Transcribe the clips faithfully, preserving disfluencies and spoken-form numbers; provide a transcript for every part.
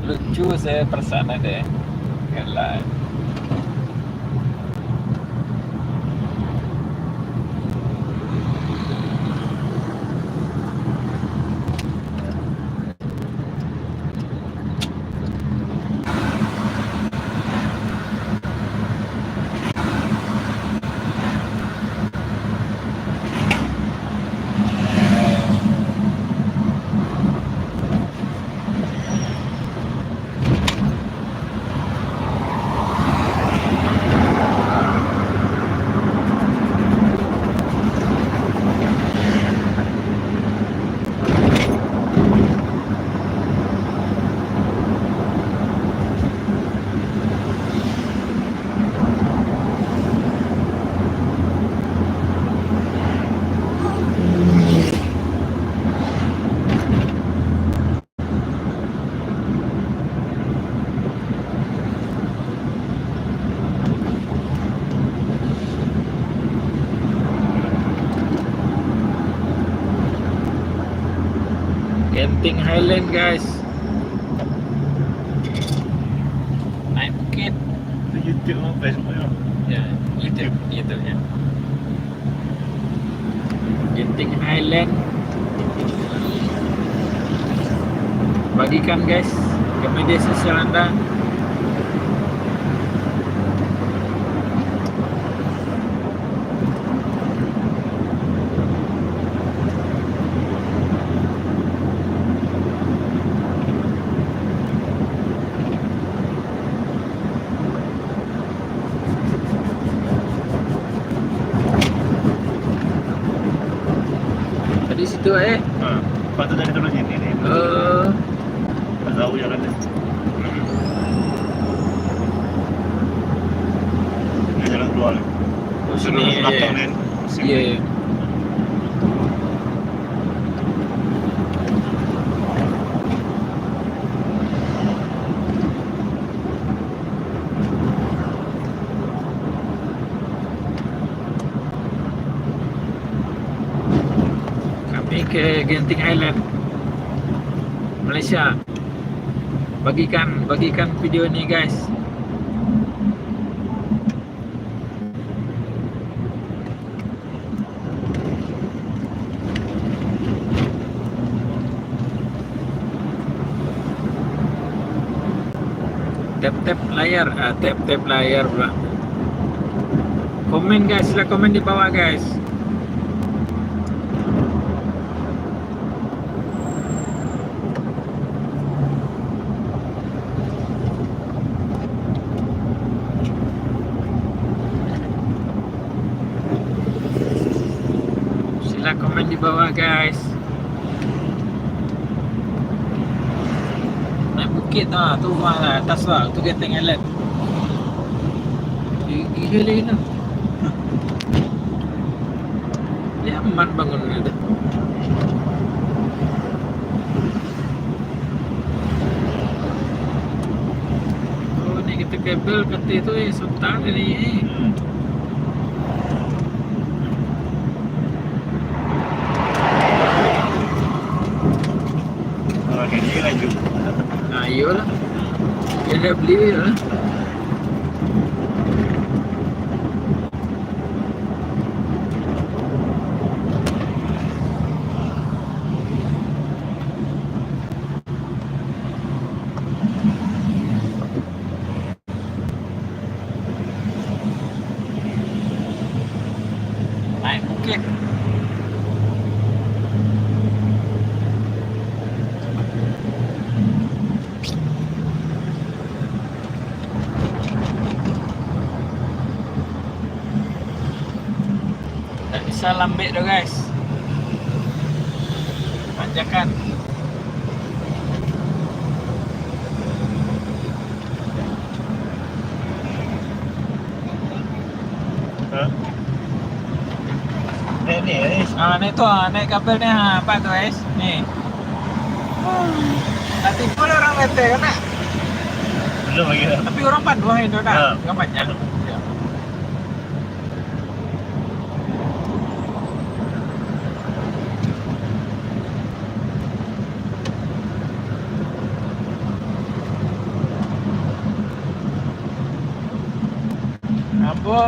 Lucu se perasaan deh. Galak. Genting Highland, guys. Naik bukit. Itu YouTube apa Facebook ya? Ya, YouTube, YouTube ya. Genting Highland. Bagikan, guys, ke media sosial anda. Tadi situ, eh? Ha, lepas tu dari turun sini ni. Oh. Tak tahu jalan dia. Ini jalan keluar ni. Oh, sini, ya, ya. Belakang ni. Sini. Ya, ya. Kami ke Genting Highland, Malaysia. Bagikan, bagikan video ni, guys. Tap-tap layar, ah, tap-tap layar pula. Komen, guys, sila komen di bawah, guys. Sila komen di bawah, guys. Naik bukit tu, ah, tu rumah lah, atas lah, tu Genting Highland. Gi-, gila lagi tu. Nyaman bangun ni tu. Oh, ni kita kabel kateh tu, eh, sultan ni, eh. Hmm. Kalau kayak gini lanjut. Nah, iyalah. Dia dah beli je lah. Naik bukit. Tak bisa lambek tu, guys. Tanjakan. Hah? Naik ni, guys. Ah, naik tu, ah, naik kabel ni, ah, apa tu, guys? Ni. Nanti pun orang ngetek, kan, nak? Belum lagi, tak? Tapi orang panuh itu, nak. Ha. Orang banyak. Ya. Ambo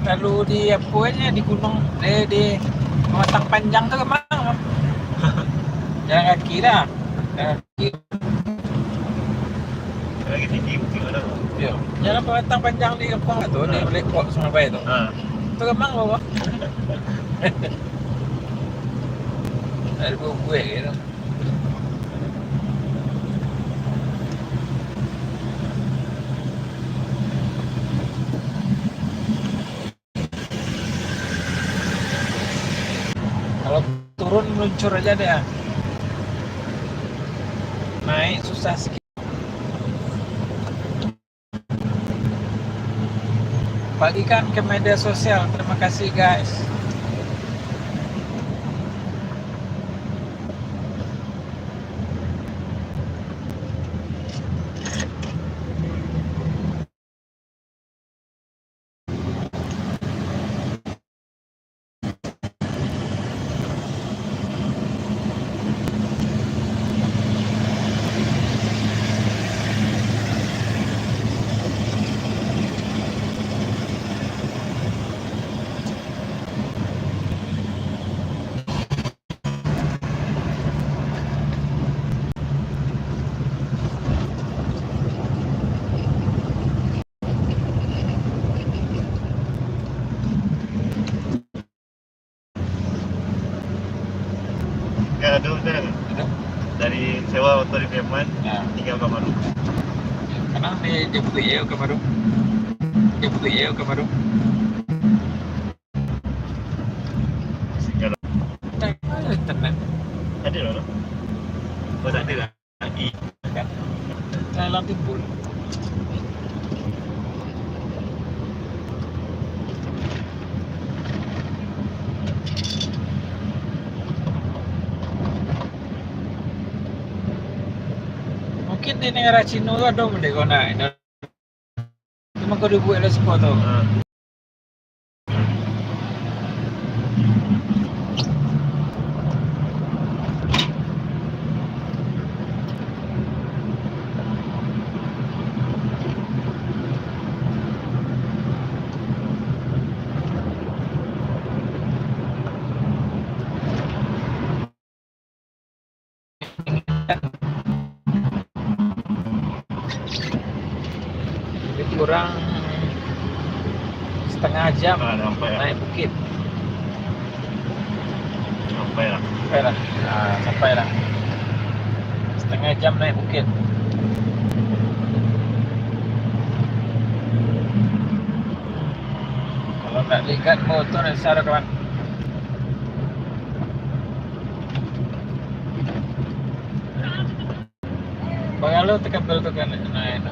lalu di apo nyo, di gunung, eh, di Pamatang Panjang tu, Kamang. Jalan kaki lah. Jalan kaki. Lagi tinggi bukik mana tu? Yo. Jalan Pamatang Panjang di kampuang tu, di Ha. Lekok Sungai Bai tu. Ha. Tu, Kamang, bawah. Ada buah-buah gitu. Kalau turun, meluncur aja deh, ah. Naik susah sikit. Bagikan ke media sosial. Terima kasih, guys. Kan ado, kan? Ado. Dari sewa motor di Piaman, Ya. tinggal ka Maru. Karano di, di Bukik Jaya ka Maru. Di Bukik Jaya ka Maru. Masih jalan. Tak ada internet. Ada lah. Oh, tak ada lah. Lagi. Jalan timbul. Mungkin di negara Cino tu ado model ko nah. Cuma kau dibuat lah spot tu. Ha. Lebih kurang setengah jam Ah, sampai lah. naik bukit. Sampai lah. Sampai lah. Ah, sampai lah. Setengah jam naik bukit. Kalau nak lihat motor, susah dah, kawan. Bagalo takabel tu kan, naik tu.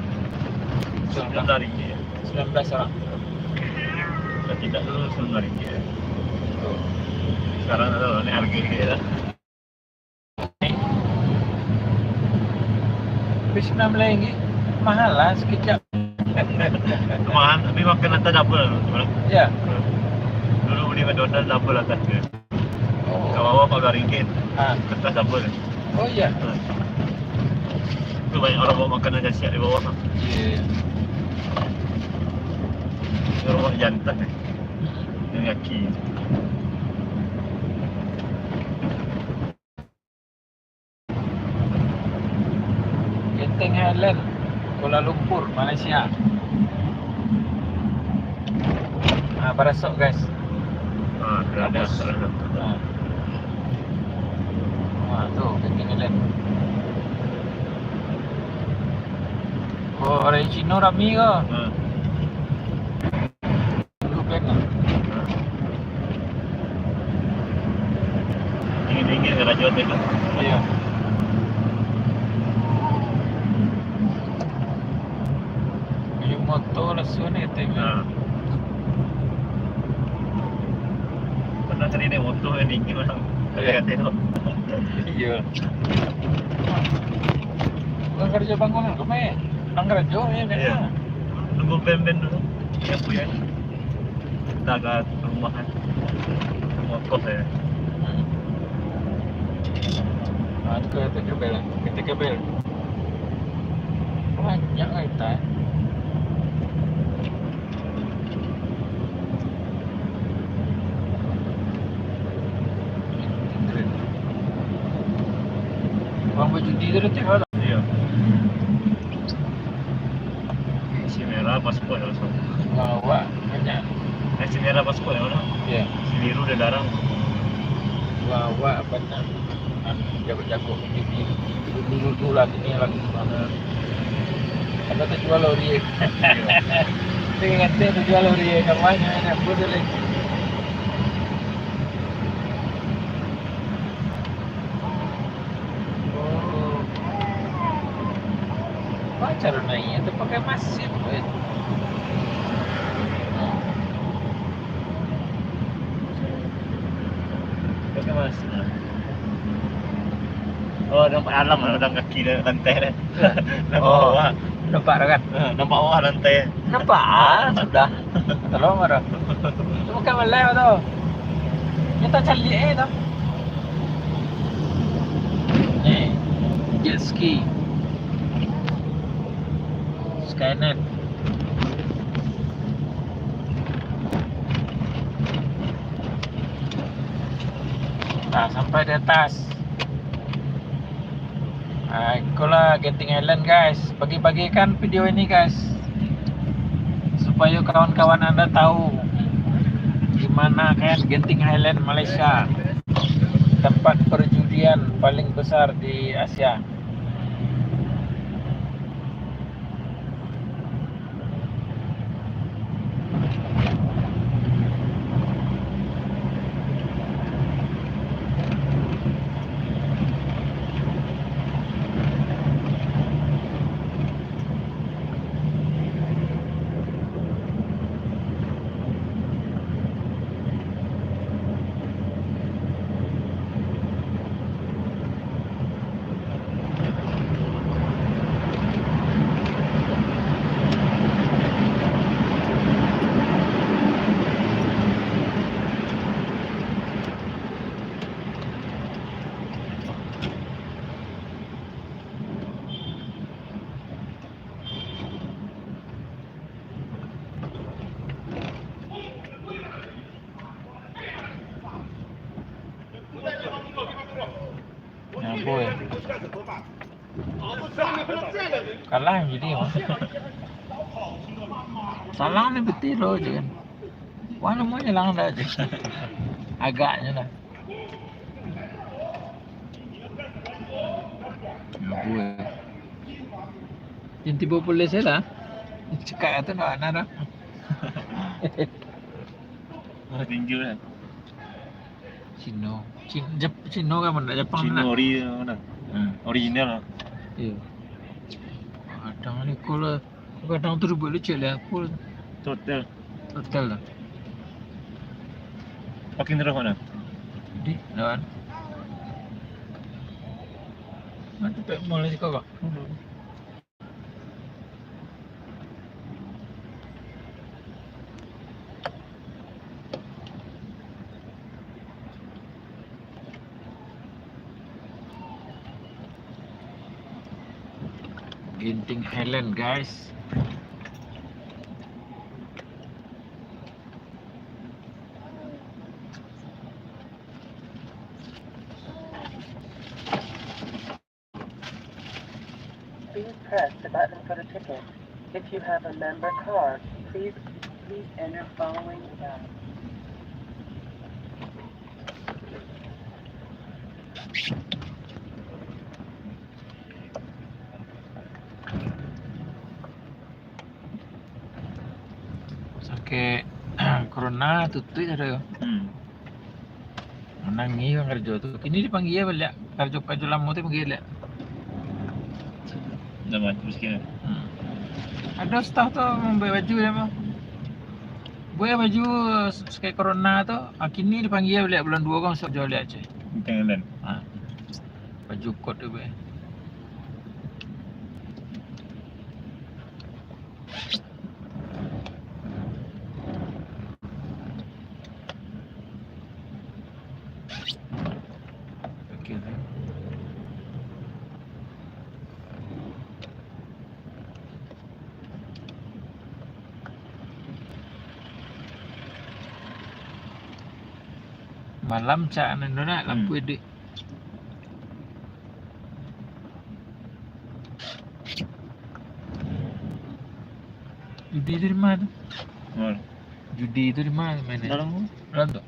Sembilan belas ringgit. Sembilan belas orang. Kalau tidak dulu sembilan belas ringgit. Sekarang tak tahu, naik harga dia lah. Tapi sembilan belas ringgit mahal lah sekejap. Mahal, tapi makan atas double lah, sebenarnya. Ya. Dulu beli McDonald double atas dia. Oh. Kat bawah empat belas ringgit. Ah. Atas double. Oh, iya. Ah. Tu banyak orang bawa makanan caciak di bawah tu. Iya, iya. Dia bawa jantan ni. Dengan kaki. Genting Highland, Kuala Lumpur, Malaysia. Ah, barasok, guys. Ah, dah ada. Bagus. Ah. Ah, tu, Genting Highland. Oh, orang Cino rami ke? Ah. Dulu kan. Dingin-dingin karajo tu kan. Iya. Beli motor lah suan ni, tengok. Nah. Pernah tadi naik motor yang dingin, orang. Iya. Kata-kata tu. Iya. Orang kerja bangunan, kau main. Orang kerja, ya, kan? Iya. Nunggu ben-ben dulu. Yang punya. Dah ke rumah, kan. Rumah kos, ya. Hmm. Ah, tu kereta kabel, kereta kabel. Banyak kereta, eh. Jadi, cek lah. Iya. Si merah paspor ya, so. Bawa banyak. Eh, si merah paspor ya, mana? Iya. Si biru udah larang. Bawa banyak. Anu, jago-jago. Dulu-dulu lah, ini lagi mana? Ada terjual lori. Iya. Tapi ngerti terjual lori, kampanye, nak buat lagi. Oh. Apa cara naik? Itu pakai masin, weh. Pakai masin. Oh, nampak alam lah, orang kaki dia lantai dia. Nampak Oh, bawah. Nampak dah kan? Ha, nampak bawah lantai. Nampak, ah, sudah. Tolong ada. Itu bukan malai tu. Kita cari eh tu. Eh, jet ski. Skynet. Nah, sampai di atas. Ah, ikolah Genting Highland, guys. Bagi-bagikan video ini, guys, supaya kawan-kawan Anda tahu di mana kan Genting Highland, Malaysia, tempat perjudian paling besar di Asia. Nah, boy. Kalah jadi, Mak. Salah ni betul lo je kan. Wah, namanya lang dah je. Agaknya lah. Nah, boy. Yang tiba polis je lah. Cakap tu nak, nak, nak. Wah, tinggi lah. Cino. Cin-, Jap-, Cino kan mana? Japang Cino lah. Ori mana? Hmm. Original lah. Iya. Kadang ni kalau, kadang tu dibuat licik lah. Apa? Hotel. Hotel lah. Parking terus mana? Di, lawan. Mana tu pek mall ni kau, Kak? Hmm. Genting Highland, guys. Please press the button for the ticket. If you have a member card, please, please enter following the Sakik corona tutuik ado. Hmm. Manangih urang karajo tu. Kini dipanggia baliak. Karajo-karajo lamo tu panggia baliak. Dah mati miskin. Hmm. Ado staff tu mambuek baju dia mah. Buek baju sakik corona tu, ah, kini dipanggia baliak bulan duo kan masuak karajo baliak, cuy. Bintang Island. Ha. Baju kot tu buek. Oke, tu. Malam cak anu tu nak, lampu Hmm. iduik. Judi tu di mana tu? Mana? Judi tu di mana mainnya? Dalam tu. Dalam tu?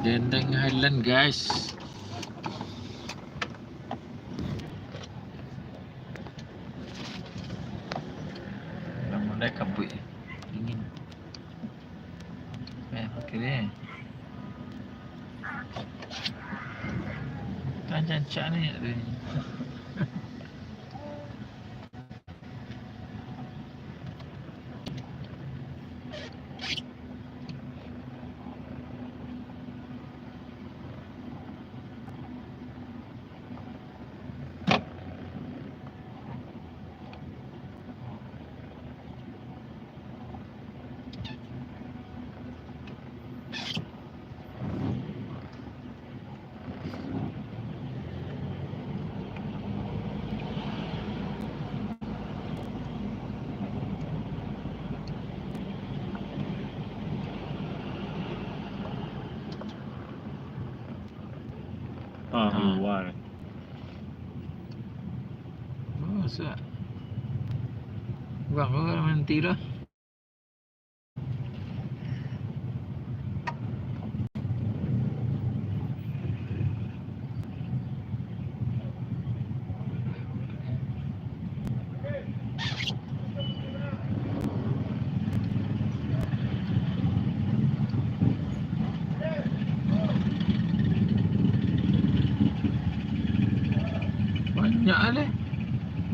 Genting Highland, guys. Dah mulai kabut, eh. Dingin. Eh, pakai ni. Kan cancak ni, ni. Ah, ah. Luar. Bagus tak? Buang kau kalau nanti lah. Banyak lah.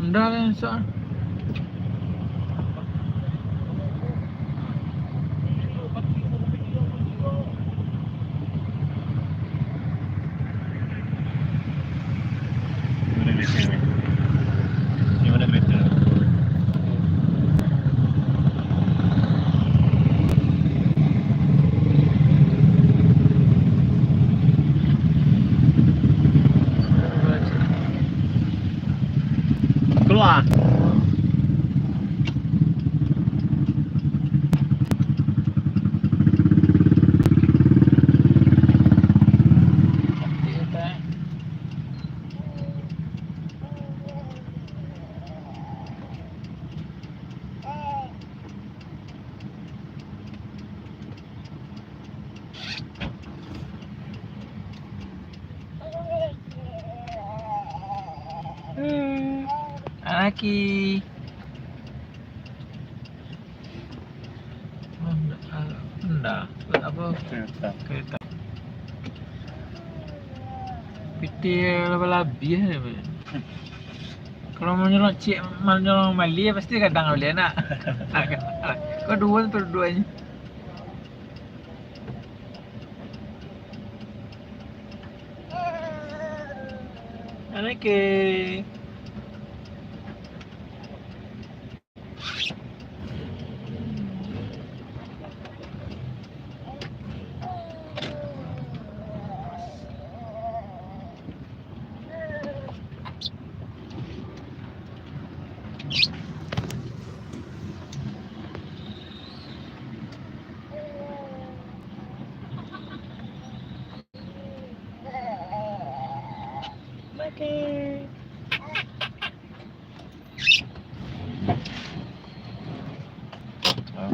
Indak lah, Sak. Keluar. Hmm. Anaki. Honda, Honda. Apa? Kereta. Kereta. Pitih labiah-labiah je, Bang. Kalau mau nyolong cik, mau nyolong bali, pasti kadang bali anak. Kau dua tu duanya. Anake.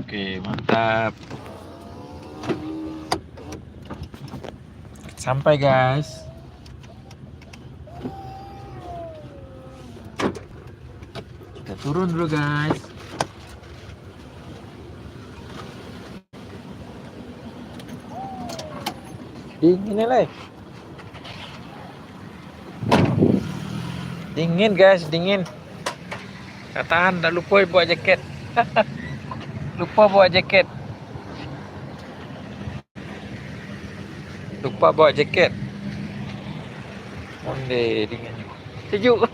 Oke, mantap. Sampai, guys. Kita turun dulu, guys. Dingin ni, leh. Dingin, guys, dingin. Katahan, tak lupa bawa jaket. Lupa bawa jaket. Lupa bawa jaket. Onde, dingin. Sejuk.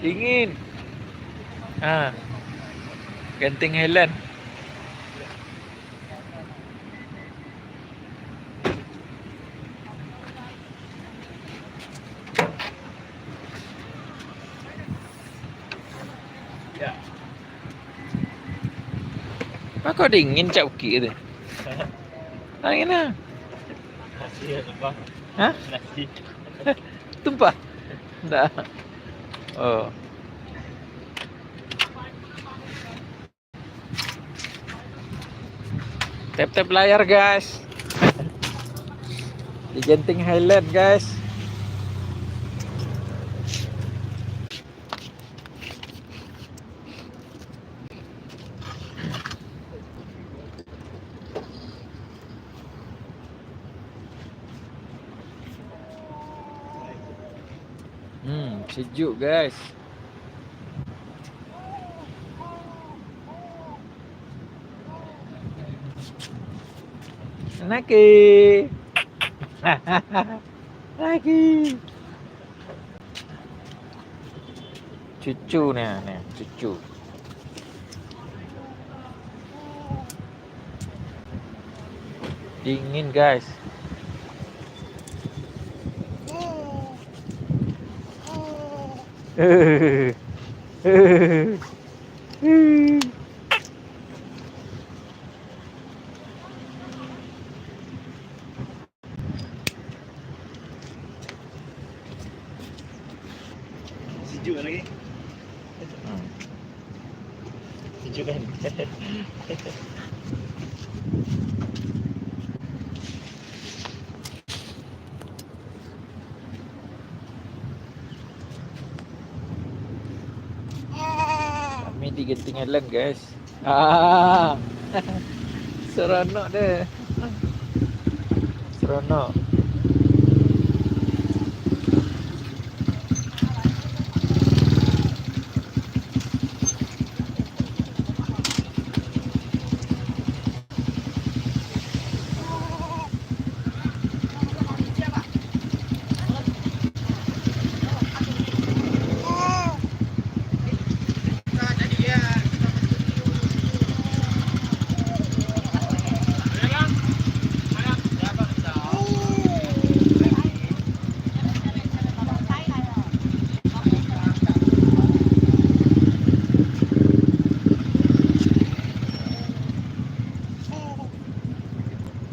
Dingin. Ha. Genting Highland. Ya. Kok dingin cak bukik tu? Angin ah. Nasi ya, tumpah. Hah? Nasi. Tumpah? Ndak. Oh. Tap-tap layar, guys. Di Genting Highland, guys. Hmm, sejuk, guys. Anaki. Anaki. Cucu ni, ni, cucu. Dingin, guys. Sejuk lagi. Hmm. Sejuk kan? Kami di Genting Highland, guys. Ah. Seronok deh. Seronok.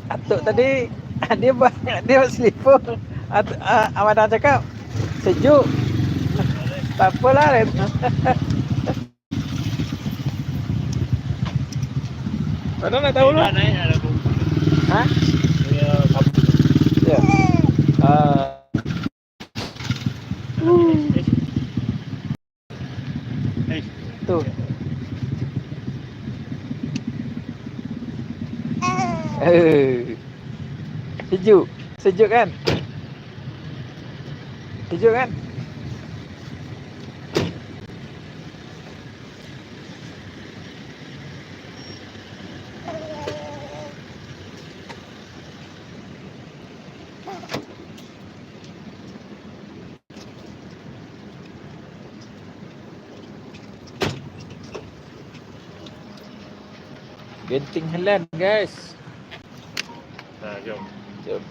Atuk tadi, dia ba-, dia baselipung. Atuk, ah, Amadang cakap, "Sejuk." Tak apalah, Ren. Padahal nak tahu lah. Hah? Ya. Ah. Tu. Eh. Sejuk. Sejuk kan? Sejuk kan? Genting Highland, guys. Nah, jom. Jom.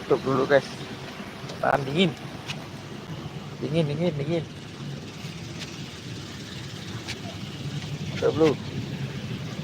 Tutup dulu, guys. Tahan dingin. Dingin, dingin, dingin. Tutup dulu.